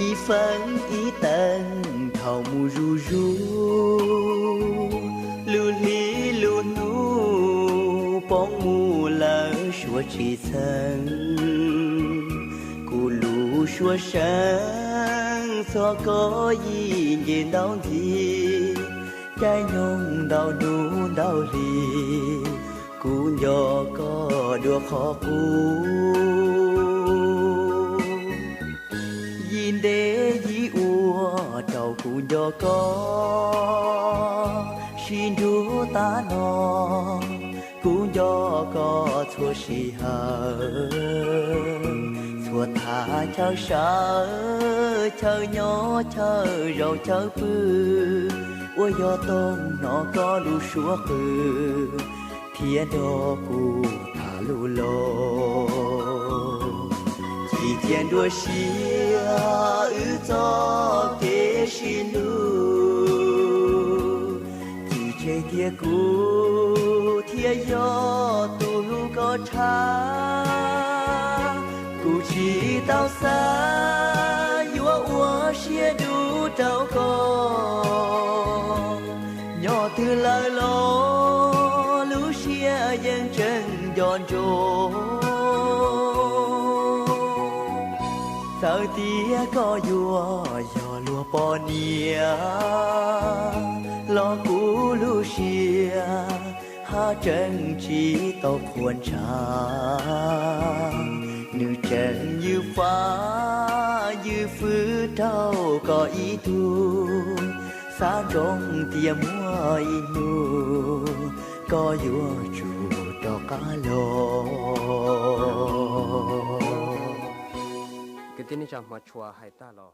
Ib feeb ib teev dhau mus zuj zus, lub hli lub hnub poob mus lawm suav tsis txheeb. Kuv lub suav seeb txog koj yim nce ntau ntxiv, caij nyoog ntau hnub ntau hli, kuv nco koj dua qhov qub. Yim ntev yim ua rau kuv nco koj, sib nrug tag no, kuv nco koj txhua sij hawm. Txhua thaum chaw sawv, chaw nyob, chaw zaum, chaw pw, uas yog toog hnov koj lub suab qw, thiab nrog kuv tham lus los. Tsis cia nruab siab wb txoj kev sib hlub, tsis tseg tias kuv thiaj yog tus hlub koj tshaj. Kuv tsis tau xav yuav ua siab dub rau koj, nyob twg lawm los lub siab yeej tseem nco ntsoov. Txawm tias koj yuav yog luag poj niam los kuv lub siab haj tseem tsis tau qhuas ntshav. Nws tseem ywj fab ywj fwv rau koj ib tug, xav ntsoov tias muaj ib hnub koj yuav tsum rov qab los. Kwv tij neej tsa hmov tshua hais tag los